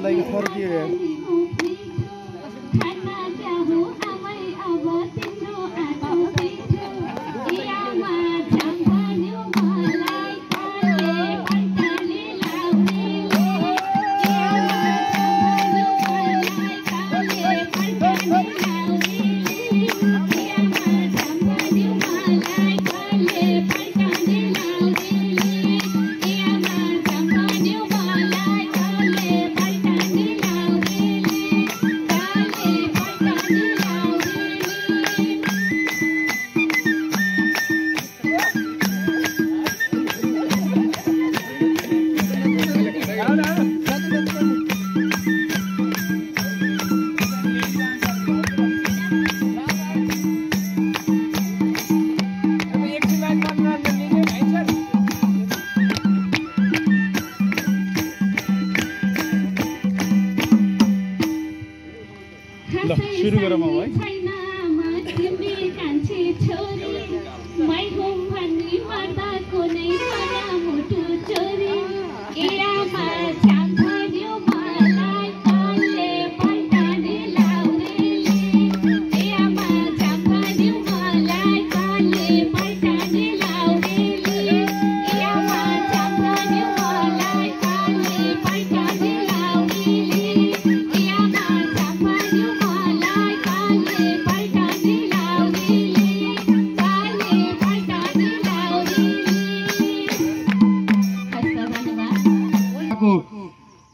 लागि फर्कियो सुरु गरौँ अब है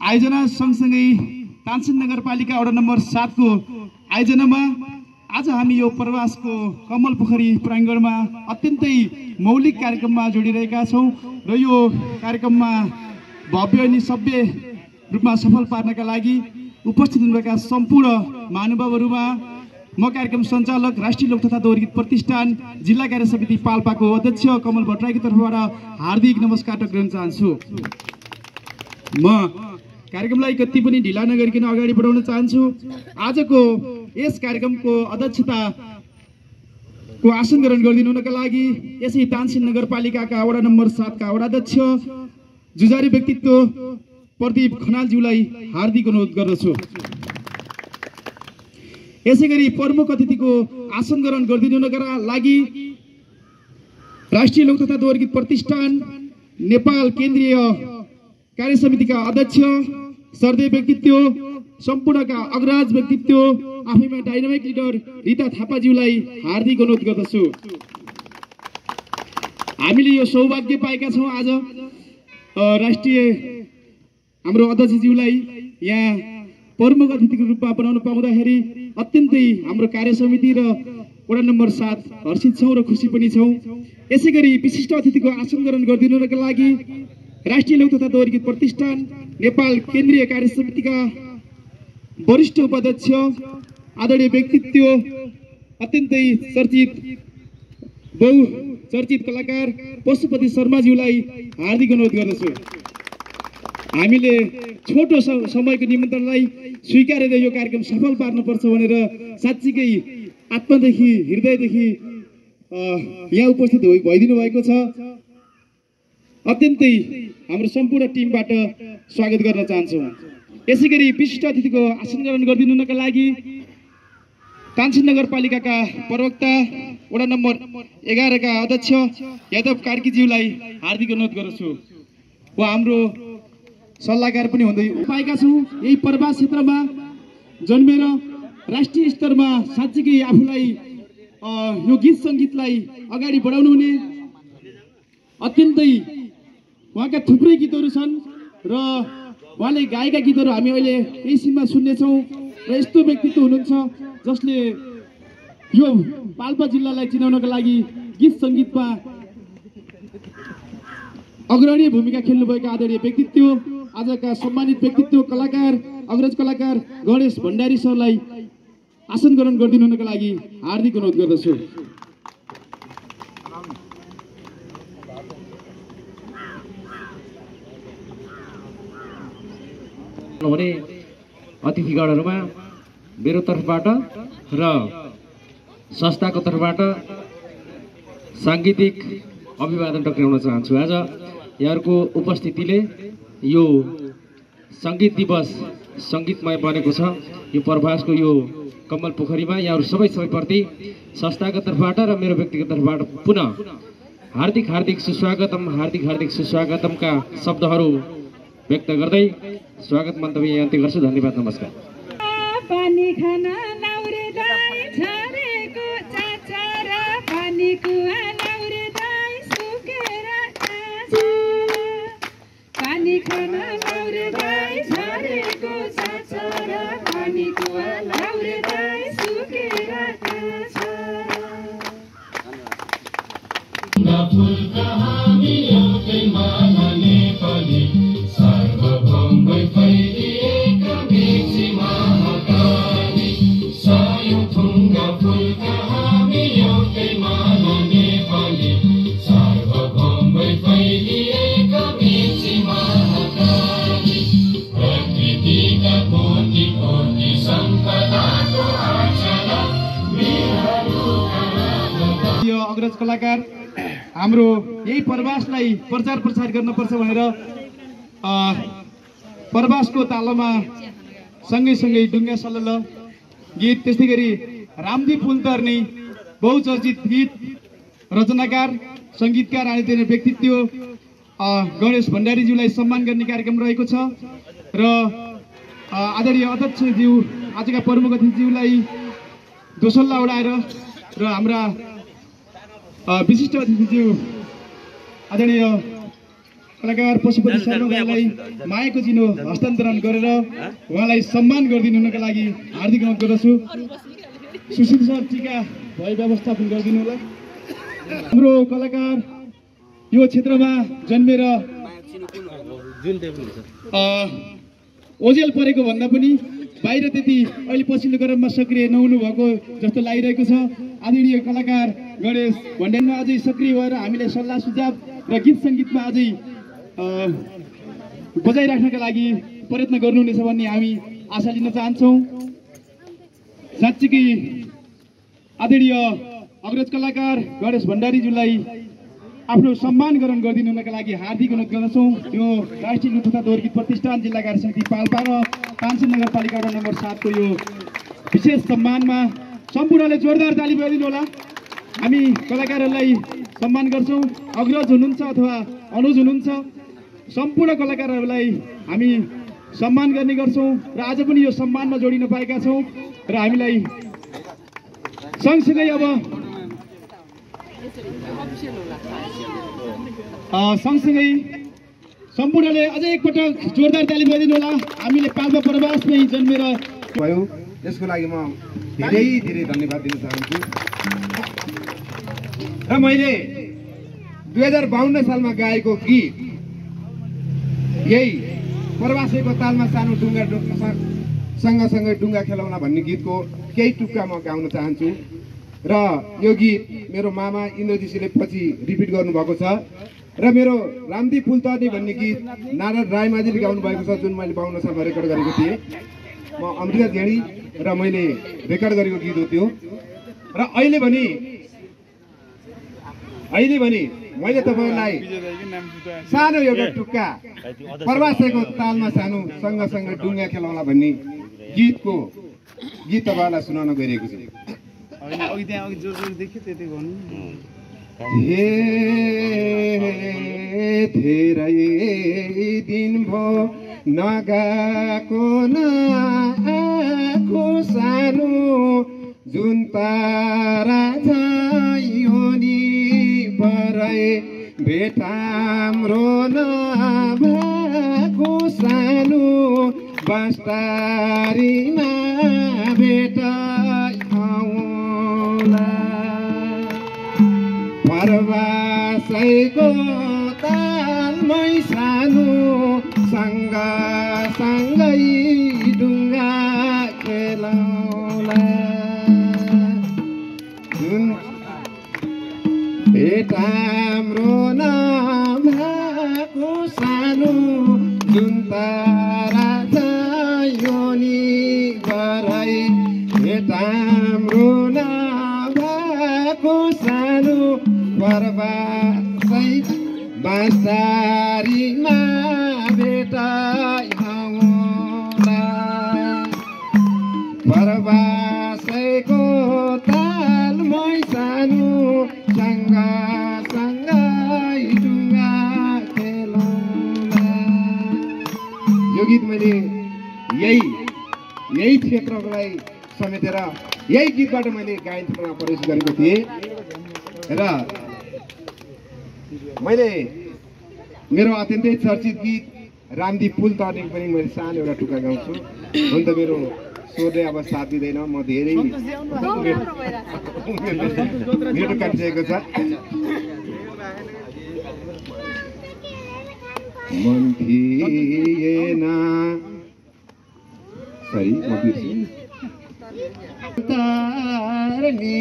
आयोजना सँगसँगै तानसेन नगरपालिका वडा नम्बर 7 को आयोजनामा आज हामी यो प्रवासको कमल पोखरी प्राङ्गणमा अत्यन्तै मौलिक कार्यक्रममा जोडिरहेका छौं र यो कार्यक्रममा भव्य अनि सभ्य रूपमा सफल पार्नका लागि उपस्थित हुनुभएका सम्पूर्ण महानुभावहरुमा म कार्यक्रम सञ्चालक राष्ट्रिय लोक तथा दोहोरीगीत प्रतिष्ठान जिल्ला कार्य समिति पाल्पाको अध्यक्ष कमल भट्टराईको तर्फबाट हार्दिक नमस्कार टक्राउन चाहन्छु। म कार्यक्रमलाई कति पनि ढिला नगरिकन अगाडि बढाउन चाहन्छु। आजको यस कार्यक्रमको अध्यक्षता को आसन ग्रहण गरिदिनुका लागि यसै तानसेन नगरपालिकाका वडा नम्बर 7 का वडा अध्यक्ष जुझारी व्यक्तित्व प्रदीप खनालज्यूलाई हार्दिक अनुरोध गर्दछु। यसैगरी प्रमुख अतिथिको आसन ग्रहण गरिदिनुका लागि राष्ट्रिय लोक तथा दोहोरीगीत प्रतिष्ठान नेपाल केन्द्रीय कार्य समितिका अध्यक्ष सर्देय व्यक्तित्व सम्पूर्णका अग्रज व्यक्तित्व आफैमा डाइनामिक लिडर रिता थापाज्यूलाई हार्दिक अनुरोध गर्दछु। हामीले यो सौभाग्य पाएका छौं आज राष्ट्रिय हाम्रो अध्यक्षज्यूलाई यहाँ प्रमुख अतिथिको रूपमा बनाउन पाउँदाखेरि अत्यन्तै हाम्रो कार्य समिति र वडा नम्बर 7 हर्षित छौं र खुसी पनि छौं। यसैगरी विशिष्ट अतिथिको आसन ग्रहण गरिदिनुका लागि राष्ट्रिय लोक तथा दोहोरीगीत प्रतिष्ठान नेपाल केन्द्रीय कार्य समितिका वरिष्ठ उपाध्यक्ष आदरणीय व्यक्तित्व अत्यन्तै बहुचर्चित कलाकार पशुपति शर्माज्यूलाई हार्दिक अनुरोध गर्दछु। हामीले छोटो समयको निमन्त्रणलाई स्वीकारेर यो कार्यक्रम सफल पार्नुपर्छ भनेर साच्चीकै आत्मादेखि हृदयदेखि यहाँ उपस्थित भइदिनु भएको छ। अत्यन्तै हाम्रो सम्पूर्ण टिमबाट स्वागत गर्न चाहन्छौँ। यसैगरी विशिष्ट अतिथिको आसन ग्रहण गरिदिनुका लागि तानसेन नगरपालिकाका प्रवक्ता वडा नम्बर 11 का अध्यक्ष यादव कार्कीज्यूलाई हार्दिक अनुरोध गर्दछु। उहाँ हाम्रो सल्लाहकार पनि हुँदै पाएका छौँ। यही प्रवास क्षेत्रमा जन्मेर राष्ट्रिय स्तरमा साच्चीकै आफूलाई यो गीत सङ्गीतलाई अगाडि बढाउनु हुने अत्यन्तै उहाँका थुप्रै गीतहरू छन् र उहाँले गाएका गीतहरू हामी अहिले यही सिनमा सुन्नेछौँ र यस्तो व्यक्तित्व हुनुहुन्छ जसले यो पाल्पा जिल्लालाई चिनाउनका लागि गीत सङ्गीतमा अग्रणी भूमिका खेल्नुभएका आदरणीय व्यक्तित्व आजका सम्मानित व्यक्तित्व कलाकार अग्रज कलाकार गणेश भण्डारी सरलाई आसन ग्रहण गरिदिनुका लागि हार्दिक अनुरोध गर्दछु। हुने अतिथिगणहरुमा मेरो तर्फबाट र संस्थाको तर्फबाट सांगीतिक अभिवादन टक्राउन चाहन्छु। आज यहाँहरुको उपस्थितिले यो संगीत दिवस सङ्गीतमय बनेको छ। यो प्रवासको यो कमल पोखरीमा यहाँहरू सबैप्रति संस्थाको तर्फबाट र मेरो व्यक्तिगत तर्फबाट पुनः हार्दिक हार्दिक सुस्वागतमका शब्दहरू व्यक्त गर्दै स्वागत मन्तव्य यहाँ अन्त्य गर्छु। धन्यवाद, नमस्कार। पानी खाना लाउरे दाइ झरेको चाचर पानी कुवा लाउरे दाइ सुकेर आछ पानी खाना लाउरे दाइ झरेको चाचर पानी कुवा लाउरे दाइ सुकेर आछ फुलका हामी एउटै मानने पनि सार्वभौमै फैलिएका बेसी महाकाली सायौँ थुङ्गा फुलका हामी एउटै मानने पनि सार्वभौमै फैलिएका बेसी महाकाली प्रकृतिका कोटि कोटि सम्पदाको आचला यो अग्रज कलाकार हाम्रो यही प्रवासलाई प्रचार प्रसार गर्नुपर्छ भनेर प्रवासको तालमा सँगै डुङ्गा सलल गीत, त्यस्तै गरी रामदी फुल तर्ने बहुचर्चित गीत रचनाकार सङ्गीतकार अनि त्यही व्यक्तित्व गणेश भण्डारीज्यूलाई सम्मान गर्ने कार्यक्रम रहेको छ र आदरणीय अध्यक्षज्यू आजका प्रमुख अतिथिज्यूलाई दोसल्ला उडाएर र हाम्रा विशिष्ट अतिथिज्यू आदरणीय कलाकार पशुपति शर्मालाई मायाको चिनो हस्तान्तरण गरेर उहाँलाई सम्मान गरिदिनु हुनका लागि हार्दिक अनुरोध गर्दछु। सुशील सर टिका भए व्यवस्थापन गरिदिनु होला। हाम्रो कलाकार यो क्षेत्रमा जन्मेर ओजेल परेको भन्दा पनि बाहिर त्यति अहिले पछिल्लो क्रममा सक्रिय नहुनु भएको जस्तो लागिरहेको छ। आदरणीय कलाकार गणेश भण्डारीमा अझै सक्रिय भएर हामीलाई सल्लाह सुझाव र गीत सङ्गीतमा अझै बजाइराख्नका लागि प्रयत्न गर्नुहुनेछ भन्ने हामी आशा लिन चाहन्छौँ। साँच्चीकै आदरणीय अग्रज कलाकार गणेश भण्डारीज्यूलाई आफ्नो सम्मान ग्रहण गरिदिनु हुनका लागि हार्दिक अनुरोध गर्दछौँ। यो राष्ट्रिय नृत्य तथा दोहोरी प्रतिष्ठान जिल्ला कार्य समिति पाल्पा र तानसेन नगरपालिका वडा नम्बर 7 को यो विशेष सम्मानमा सम्पूर्णले जोरदार ताली बजाइदिनु होला। हामी कलाकारहरूलाई सम्मान गर्छौँ। अग्रज हुनुहुन्छ अथवा अनुज हुनुहुन्छ, सम्पूर्ण कलाकारहरूलाई हामी सम्मान गर्ने गर्छौँ र आज पनि यो सम्मानमा जोडिन पाएका छौँ र हामीलाई सँगसँगै अब सँगसँगै सम्पूर्णले अझै एकपटक जोरदार ताली बजाइदिनु होला। हामीले पाल्पा प्रवासमै जन्मेर भयो, यसको लागि म धेरै धेरै धन्यवाद दिन चाहन्छु। र मैले 2052 सालमा गाएको गीत यही प्रवासीको तालमा सानो डुङ्गा सँगसँगै डुङ्गा खेलाउन भन्ने गीतको केही टुक्का म गाउन चाहन्छु। र यो गीत मेरो मामा इन्द्रजीले पछि रिपिट गर्नुभएको छ र मेरो रामदी फुल तर्ने भन्ने गीत नारद रायमाझीले गाउनु भएको छ, जुन मैले 52 सालमा रेकर्ड गरेको थिएँ। म अमृता घेडी र मैले रेकर्ड गरेको गीत हो त्यो। र अहिले भने मैले तपाईँलाई सानो एउटा टुक्का प्रवासीको तालमा सानो सँगसँगै डुङ्गा खेलाउला भन्ने गीत तपाईँलाई सुनाउन गइरहेको छु। धेरै दिन भयो नगाको न आँखो सानो जुन तारा यो नि परै भेटाम्रो नभएको सानो बास्तारीमा भेटाउँला प्रवासैको तालमै सानो सँगै डुङ्गा खेलाउँला जुन भेटाम्रो नभएको सानो जुन तारा यो नि गराई भेटाम्रो नभएको सानो प्रवासै बाँसबारीमा भेटाउँला गीत मैले यही क्षेत्रलाई समेटेर यही गीतबाट मैले गायन क्षेत्रमा प्रवेश गरेको थिएँ र मैले मेरो अत्यन्तै चर्चित गीत रामदीप पुल तर्ने पनि मैले सानो एउटा टुक्का गाउँछु। हुन त मेरो स्वरले अब साथ दिँदैन, म धेरै मेरो काटिसकेको छ। मन थिएन सरी म बिर्सेँ तारने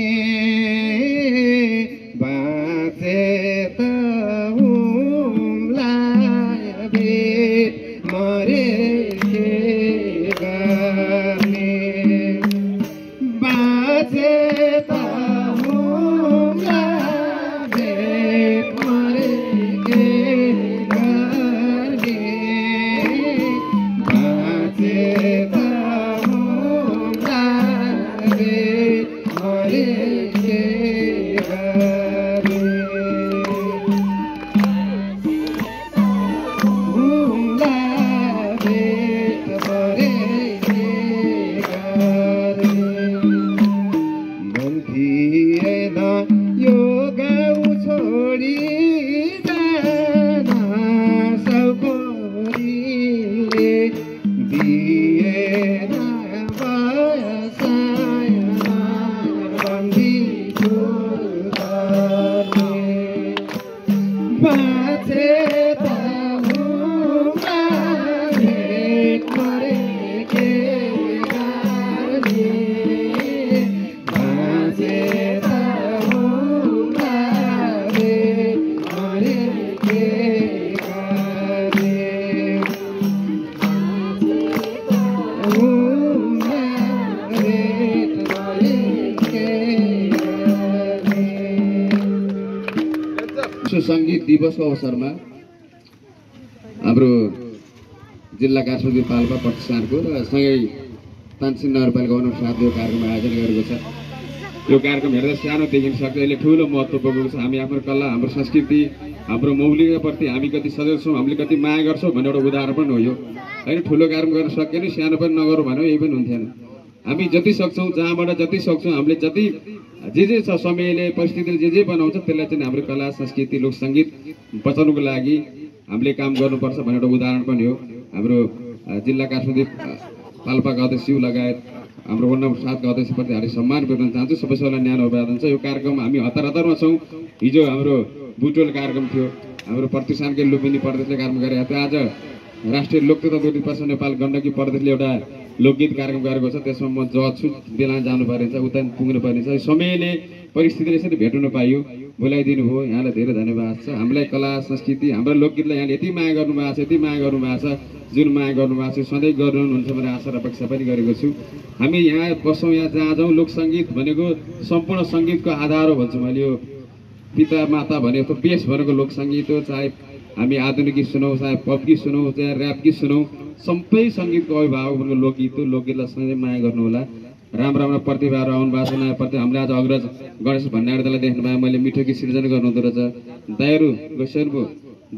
बाँचे त हुमलाई भेट मरे के गर्ने बाँचे त हुमलाई भेट मरे के गर्ने बाँचे त संगीत दिवसको अवसरमा हाम्रो जिल्ला काठमाडौँ पाल्पा प्रतिष्ठानको र सँगै तानसिन नगरपालिका अनुसार यो कार्यक्रम आयोजना गरेको छ। यो कार्यक्रम हेर्दा सानो देखिन सक्छ, यसले ठुलो महत्त्व बोकेको छ। हामी आफ्नो कला, हाम्रो संस्कृति, हाम्रो मौलिकताप्रति हामी कति सजग छौँ, हामीले कति माया गर्छौँ भन्ने एउटा उदाहरण पनि हो यो होइन। ठुलो कार्यक्रम गर्न सकेन, सानो पनि नगरौँ भन्यो यही पनि हुन्थेन। हामी जति सक्छौँ, जहाँबाट जति सक्छौँ, हामीले जति जे छ समयले परिस्थितिले जे बनाउँछ त्यसलाई चाहिँ हाम्रो कला, संस्कृति, लोक सङ्गीत बचाउनुको लागि हामीले काम गर्नुपर्छ भन्ने एउटा उदाहरण पनि हो। हाम्रो जिल्ला काठमाडौँ पाल्पाका अध्यक्ष लगायत हाम्रो वडा नम्बर 7 का अध्यक्षप्रति हार्दिक सम्मान गर्न चाहन्छु। सबै सबैलाई न्यानो अभिवादन छ। यो कार्यक्रम हामी हतारमा छौँ। हिजो हाम्रो बुटोल कार्यक्रम थियो, हाम्रो प्रतिष्ठानकै लुम्बिनी प्रदेशले कार्यक्रम गरेको थियो। आज राष्ट्रिय लोकतन्त्र विरोधी पक्ष नेपाल गण्डकी प्रदेशले एउटा लोकगीत कार्यक्रम गरेको छ। त्यसमा म जज छु, बेला जानु पर्ने छ, उता पुग्नु पर्ने छ। समयले परिस्थितिले यसरी भेट्नु पाइयो, बोलाइदिनु भयो, यहाँलाई धेरै धन्यवाद छ। हामीलाई कला, संस्कृति, हाम्रो लोकगीतलाई यहाँले यति माया गर्नुभएको छ, यति माया गर्नुभएको छ, जुन माया गर्नुभएको छ सधैँ गर्नुहुन्छ भनेर आशा र अपेक्षा पनि गरेको छु। हामी यहाँ बसौँ, यहाँ जहाँ जाउँ, लोक सङ्गीत भनेको सम्पूर्ण सङ्गीतको आधार हो भन्छु मैले। यो पिता माता भनेको बेस भनेको लोक सङ्गीत हो। चाहे हामी आधुनिक गीत सुनौँ, चाहे पप गीत सुनौँ, चाहे ऱ्याप गीत सुनौँ, सबै सङ्गीतको अभिभावक भनेको लोकगीत हो। लोकगीतलाई सधैँ माया गर्नुहोला। राम्रो प्रतिभाहरू आउनु भएको छ नयाँ प्रति। हामीले आज अग्रज गणेश भण्डारीलाई देख्नुभयो, मैले मिठो गीत सृजना गर्नुहुँदो रहेछ। दाइहरू गइसक्नुभयो,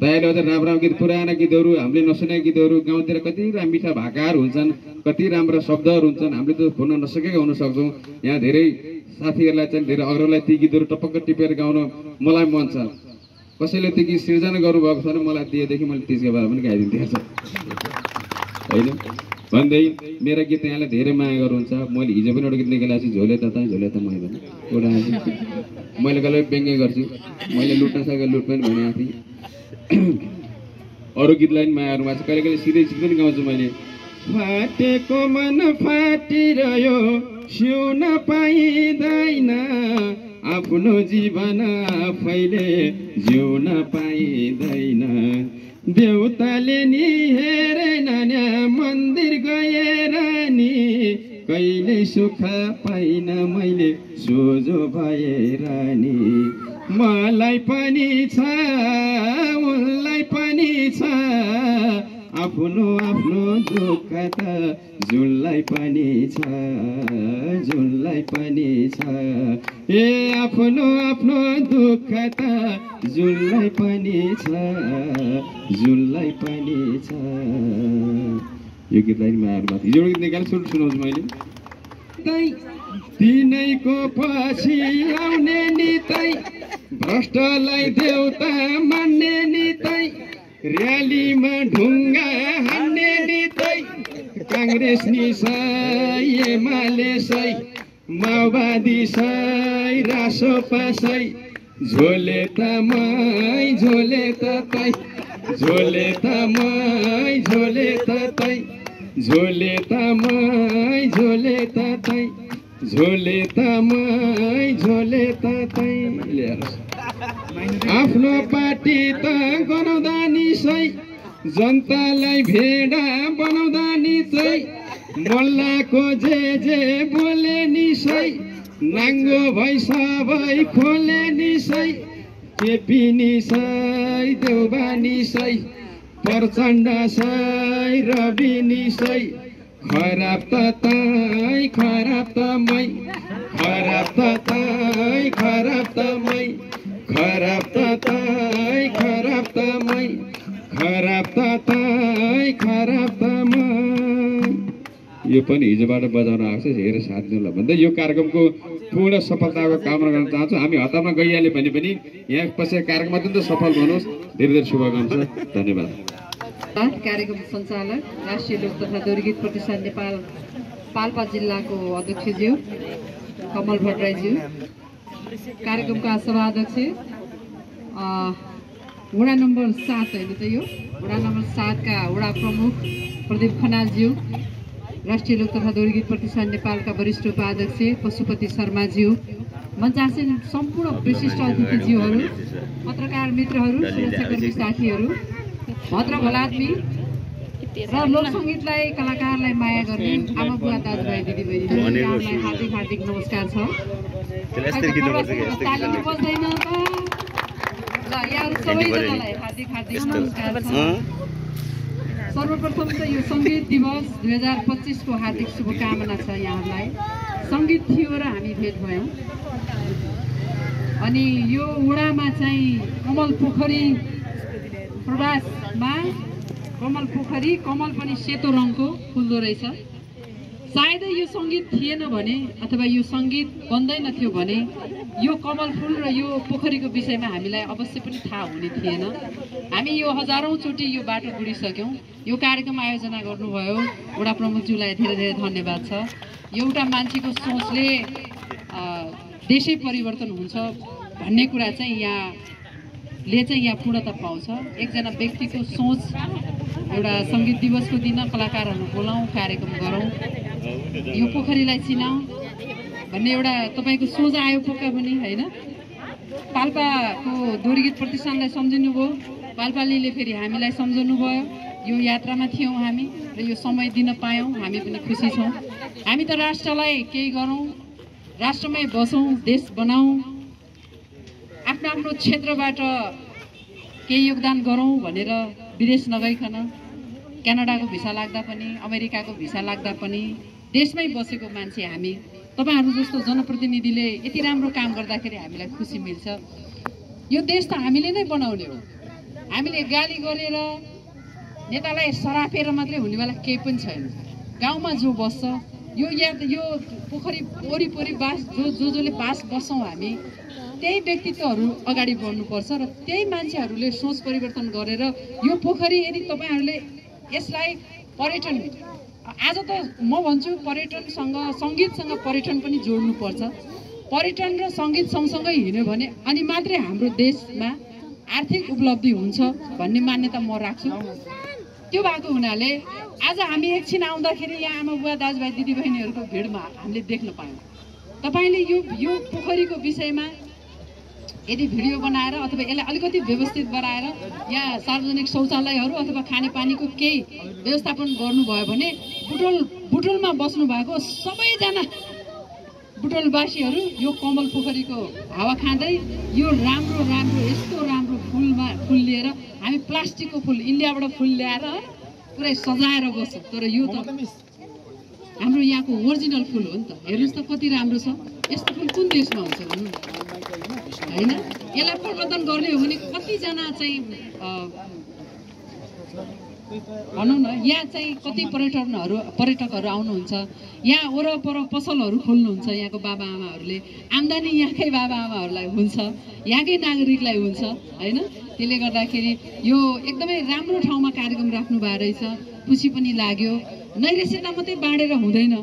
दाइले अझ राम्रो गीत, पुराना गीतहरू, हामीले नसुनेका गीतहरू, गाउँतिर कति मिठा भाकाहरू हुन्छन्, कति राम्रो शब्दहरू हुन्छन्, हामीले त भन्न नसकेका हुन सक्छौँ। यहाँ धेरै साथीहरूलाई चाहिँ धेरै अग्रजलाई ती गीतहरू टपक्क टिपेर गाउन मलाई मन छ। कसैले त्यो गीत सृजना गर्नुभएको छ भने मलाई दिएदेखि मैले त्यसको बारेमा पनि गाइदिन्थेँ होइन भन्दै मेरो गीत यहाँलाई धेरै माया गर्नुहुन्छ। मैले हिजो पनि एउटा गीत निकालेको छु, झोले त मै भने एउटा मैले गलत व्यङ्ग्य गर्छु, मैले लुट्न सकेको लुट पनि भनेको थिएँ। अरू गीतलाई पनि माया गर्नुभएको छ। कहिले कहिले सिधै गीत पनि गाउँछु मैले। फाटेको मन फाटिरह्यो, सिउन पाइँदैन, आफ्नो जीवन आफैले जिउन पाइँदैन। देउताले नि हेरेन मन्दिर गएर नि, कहिले सुख पाइन मैले सोझो भएर नि। मलाई पनि छ उनलाई पनि छ, आफ्नो आफ्नो दुःख त जुनलाई पनि छ, जुनलाई पनि छ। ए आफ्नो आफ्नो दुःख त जुनलाई पनि छ, जुनलाई पनि छ। यो गीतलाई नि मायाहरू हिजो गीत निकालेर सुनाउँछु मैले। तिनैको पछि आउने नितै भ्रष्टलाई देउता मान्ने नितै र्यालीमा ढुङ्गा हान्ने नितै काङ्ग्रेस निसै एमाले सै माओवादी सै रासोपा सै झोले तमै झोले ततै झोले तमै झोले ततै झोले तमै झोले ततै झोले तमै झोले ततै आफ्नो पार्टी त गराउँदा नि सै जनतालाई भेडा बनाउँदा नि चाहिँ मल्लाको जे बोले नि सै नाङ्गो भई सबै खोले नि सै केपी नि सै देउबा नि सै प्रचण्ड सै रवि नि सै खराब ततै खराब तमै खराब ततै खराब तमै खराब ततै खराब तमै खराब ततै खराब तमै। यो पनि हिजोबाट बजाउन आएको छ, हेरेर साथ दिनु ल भन्दै यो कार्यक्रमको पूर्ण सफलताको कामना गर्न चाहन्छु। हामी हतारमा गइहाल्यो भने पनि यहाँ पछाडि कार्यक्रम अत्यन्त सफल बनोस्। धेरै धेरै शुभकामना, धन्यवाद। कार्यक्रम सञ्चालक राष्ट्रिय लोक तथा दोहोरी प्रतिष्ठान नेपाल पाल्पा जिल्लाको अध्यक्षज्यू कमल भट्टराईज्यू, कार्यक्रमका सभाध्यक्ष वडा नम्बर 7 होइन त यो वडा नम्बर 7 का वडा प्रमुख प्रदीप खनालज्यू, राष्ट्रिय लोक तथा दोहोरी प्रतिष्ठान नेपालका वरिष्ठ उपाध्यक्ष पशुपति शर्माज्यू, मञ्चासीन सम्पूर्ण विशिष्ट अतिथिज्यूहरू, पत्रकार मित्रहरू, सुरक्षाकर्मी साथीहरू, भद्र भलाद्मी र लोक सङ्गीतलाई कलाकारलाई माया गर्ने आमा बुवा दाजुभाइ दिदीबहिनीहरूलाई हार्दिक हार्दिक नमस्कार छ। तालीले बज्दैन त ल यहाँहरू सबैजनालाई हार्दिक हार्दिक नमस्कार छ। सर्वप्रथम त यो सङ्गीत दिवस 2025 को हार्दिक शुभकामना छ यहाँहरूलाई। सङ्गीत थियो र हामी भेट भयौँ अनि यो वडामा चाहिँ कमल पोखरी प्रवासमा कमल पोखरी कमल पनि सेतो रङको फुल्दो रहेछ। सायदै यो सङ्गीत थिएन भने अथवा यो सङ्गीत बन्दैन थियो भने यो कमल फुल र यो पोखरीको विषयमा हामीलाई अवश्य पनि थाहा हुने थिएन। हामी यो हजारौँ चोटि यो बाटो गुडिसक्यौँ। यो कार्यक्रम आयोजना गर्नुभयो वडा प्रमुखज्यूलाई धेरै धेरै धन्यवाद छ। एउटा मान्छेको सोचले देशै परिवर्तन हुन्छ भन्ने कुरा चाहिँ यहाँ पूर्णता पाउँछ। एकजना व्यक्तिको सोच, एउटा सङ्गीत दिवसको दिन कलाकारहरू बोलाउँ, कार्यक्रम गरौँ, यो पोखरीलाई चिनाउँ भन्ने एउटा तपाईँको सोच आयो पक्का पनि होइन। पाल्पाको दोहोरी गीत प्रतिष्ठानलाई सम्झिनुभयो, पाल्पालीले फेरि हामीलाई सम्झाउनु भयो। यो यात्रामा थियौँ हामी र यो समय दिन पायौँ, हामी पनि खुसी छौँ। हामी त राष्ट्रलाई केही गरौँ, राष्ट्रमै बसौँ, देश बनाऊँ, आफ्नो आफ्नो क्षेत्रबाट केही योगदान गरौँ भनेर विदेश नगइकन क्यानाडाको भिसा लाग्दा पनि अमेरिकाको भिसा लाग्दा पनि देशमै बसेको मान्छे हामी। तपाईँहरू जस्तो जनप्रतिनिधिले यति राम्रो काम गर्दाखेरि हामीलाई खुसी मिल्छ। यो देश त हामीले नै बनाउने हो। हामीले गाली गरेर नेतालाई सरापेर मात्रै हुनेवाला केही पनि छैन। गाउँमा जो बस्छ यो पोखरी वरिपरि जसले बास बस्छौँ हामी, त्यही व्यक्तित्वहरू अगाडि बढ्नुपर्छ र त्यही मान्छेहरूले सोच परिवर्तन गरेर यो पोखरी यदि तपाईँहरूले यसलाई पर्यटन, आज त म भन्छु पर्यटनसँग सङ्गीतसँग पर्यटन पनि जोड्नुपर्छ। पर्यटन र सङ्गीत सँगसँगै हिँड्यो भने अनि मात्रै हाम्रो देशमा आर्थिक उपलब्धि हुन्छ भन्ने मान्यता म राख्छु। त्यो भएको हुनाले आज हामी एकछिन आउँदाखेरि यहाँ आमा बुवा दाजुभाइ दिदीबहिनीहरूको भिडमा हामीले देख्न पायौँ। तपाईँले यो पोखरीको विषयमा यदि भिडियो बनाएर अथवा यसलाई अलिकति व्यवस्थित बनाएर यहाँ सार्वजनिक शौचालयहरू अथवा खानेपानीको केही व्यवस्थापन गर्नुभयो भने बुटोलमा बस्नु भएको सबैजना बुटोलवासीहरू यो कमल पोखरीको हावा खाँदै यो राम्रो यस्तो राम्रो फुल लिएर हामी प्लास्टिकको फुल इन्डियाबाट फुल ल्याएर पुरै सजाएर बस्छौँ। तर यो त हाम्रो यहाँको ओरिजिनल फुल हो नि त। हेर्नुहोस् त कति राम्रो छ। यस्तो फुल कुन देशमा हुन्छ भन्नु होइन। यसलाई प्रवर्धन गर्ने हो भने कतिजना चाहिँ भनौँ न यहाँ चाहिँ कति पर्यटकहरू आउनुहुन्छ, यहाँ वरपर पसलहरू खोल्नुहुन्छ यहाँको बाबाआमाहरूले, आम्दानी यहाँकै बाबाआमाहरूलाई हुन्छ, यहाँकै नागरिकलाई हुन्छ होइन। त्यसले गर्दाखेरि यो एकदमै राम्रो ठाउँमा कार्यक्रम राख्नु भएको रहेछ, खुसी पनि लाग्यो। नैरेस्यता मात्रै बाँडेर हुँदैन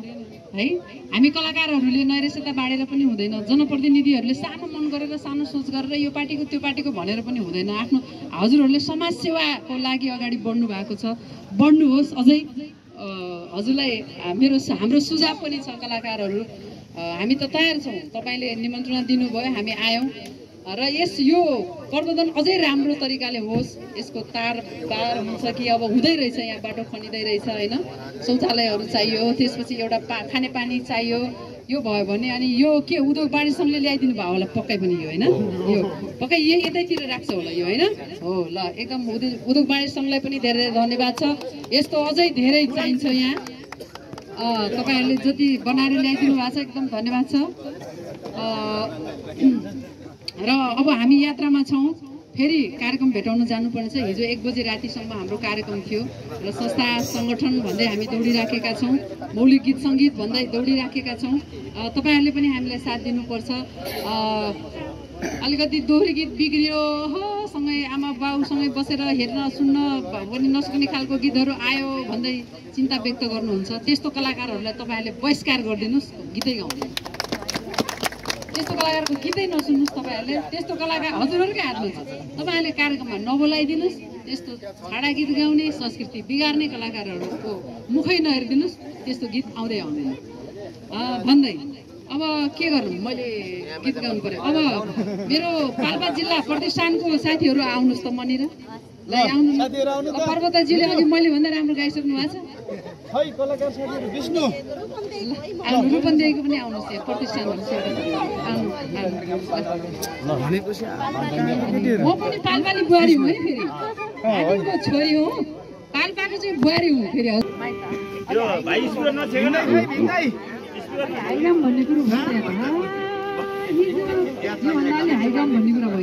है, हामी कलाकारहरूले नैरेस्यता बाँडेर पनि हुँदैन, जनप्रतिनिधिहरूले सानो मन गरेर सानो सोच गरेर यो पार्टीको त्यो पार्टीको भनेर पनि हुँदैन। आफ्नो हजुरहरूले समाज सेवाको लागि अगाडि बढ्नु भएको छ, बढ्नुहोस् अझै। हजुरलाई हाम्रो सुझाव पनि छ कलाकारहरू, हामी त तयार छौँ, तपाईँले निमन्त्रणा दिनुभयो, हामी आयौँ र यो प्रबन्धन अझै राम्रो तरिकाले होस्। यसको तार हुन्छ कि अब हुँदै रहेछ, यहाँ बाटो खनिँदै रहेछ होइन, शौचालयहरू चाहियो, त्यसपछि एउटा खानेपानी चाहियो, यो भयो भने अनि यो के उद्योग वाणिज्य सङ्घले ल्याइदिनु भयो होला पक्कै पनि यो होइन, यो पक्कै यतैतिर राख्छ होला यो होइन। हो ल, एकदम उद्योग वाणिज्य सङ्घलाई पनि धेरै धेरै धन्यवाद छ। यस्तो अझै धेरै चाहिन्छ यहाँ, तपाईँहरूले जति बनाएर ल्याइदिनु भएको छ एकदम धन्यवाद छ। र अब हामी यात्रामा छौँ, फेरि कार्यक्रम भेटाउन जानुपर्ने छ। हिजो 1 बजे रातिसम्म हाम्रो कार्यक्रम थियो र संस्था सङ्गठन भन्दै हामी दौडिराखेका छौँ, मौलिक गीत सङ्गीत भन्दै दौडिराखेका छौँ। तपाईँहरूले पनि हामीलाई साथ दिनुपर्छ। अलिकति दोहोरी गीत बिग्रियो सँगै आमा बाउसँगै बसेर हेर्न सुन्न पनि नसक्ने खालको गीतहरू आयो भन्दै चिन्ता व्यक्त गर्नुहुन्छ, त्यस्तो कलाकारहरूलाई तपाईँहरूले बहिष्कार गरिदिनुहोस्, गीतै गाउँदैन। त्यस्तो कलाकारको गीतै नसुन्नुहोस् तपाईँहरूले, त्यस्तो कलाकार हजुरहरूकै हातमा छ, तपाईँहरूले कार्यक्रममा नबोलाइदिनुहोस्। त्यस्तो छाडा गीत गाउने संस्कृति बिगार्ने कलाकारहरूको मुखै नहेरिदिनुहोस्, त्यस्तो गीत आउँदै आउँदैन भन्दै अब के गर्नु, मैले गीत गाउनु पर्यो। अब मेरो पाल्पा जिल्ला प्रतिष्ठानको साथीहरू आउनुहोस् त मनिर ल, आउनु पर्वतजीले अघि मैले भन्दा राम्रो गाइसक्नु भएको छ। रूपन्देहीको पनि आउनुहोस्, यहाँ प्रतिष्ठानहरू म पनि पाल्पानी बुहारी हुँ है, फेरि हामीको छोरी हुँ, पाल्पाको चाहिँ बुहारी हुँ फेरि। हाइगाम भन्ने कुरो भयो, हाइगाम भन्ने कुरा भयो।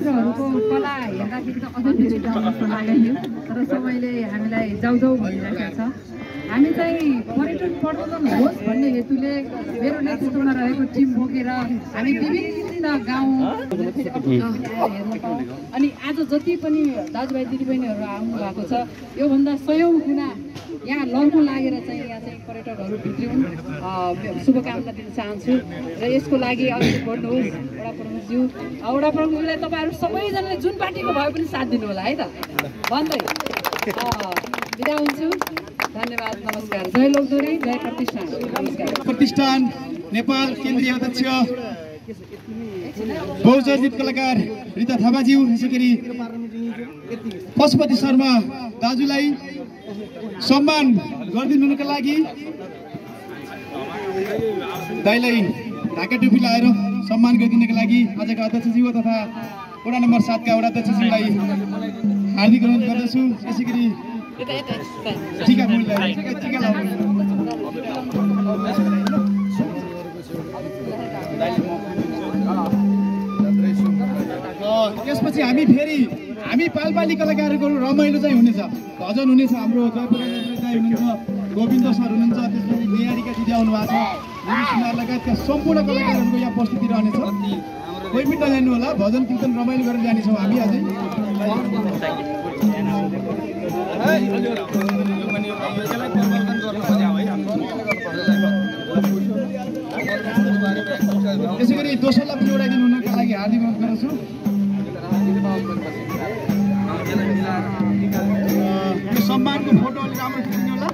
मित्रहरूको कला हेर्दाखेरि त अझै मिठो जस्तो लाग्यो तर समयले हामीलाई जाउजाउ भइरहेको छ हामी चाहिँ पर्यटन होस् भन्ने हेतुले मेरो नेतृत्वमा रहेको टिम बोकेर हामी विभिन्न गाउँ हेर्न पाऊँ अनि आज जति पनि दाजुभाइ दिदीबहिनीहरू आउनु भएको छ योभन्दा 100औं गुणा यहाँ लड्न लागेर चाहिँ यहाँ चाहिँ पर्यटकहरू भित्रिउन् शुभकामना दिन चाहन्छु र यसको लागि अघि बढ्नुहोस् वडा प्रमुखज्यूलाई तपाईँहरू सबैजनाले जुन पार्टीको भए पनि साथ दिनु होला है त भन्दै बिदा हुन्छु धन्यवाद नमस्कार जय लोकदोरी जय प्रतिष्ठान नमस्कार प्रतिष्ठान नेपाल केन्द्रीय अध्यक्ष बहुचर्चित कलाकार रिता थापाज्यू यसै गरी पशुपति शर्मा दाजुलाई सम्मान गरिदिनुका लागि दाइलाई ढाका टोपी लगाएर सम्मान गरिदिनुका लागि आजका अध्यक्षज्यू तथा वडा नम्बर 7 का वडा अध्यक्षज्यूलाई हार्दिक अनुरोध गर्दछु यसै गरी टीका त्यसपछि हामी पालपाली कलाकारहरूको रमाइलो चाहिँ हुनेछ भजन हुनेछ हाम्रो जयपुर हुनुहुन्छ गोविन्द सर हुनुहुन्छ त्यसपछि निहारिका दिदी आउनु भएको छ लगायतका सम्पूर्ण कलाकारहरूको यहाँ उपस्थिति रहनेछ कोही पनि नजानु होला भजन कीर्तन रमाइलो गरेर जानेछौँ हामी अझै त्यसै गरी दोस्रोलाई पनि उडाइदिनु हुनका लागि हार्दिक अनुरोध गर्दछु यो सम्मानको फोटो अलिक राम्रो खिच्नु होला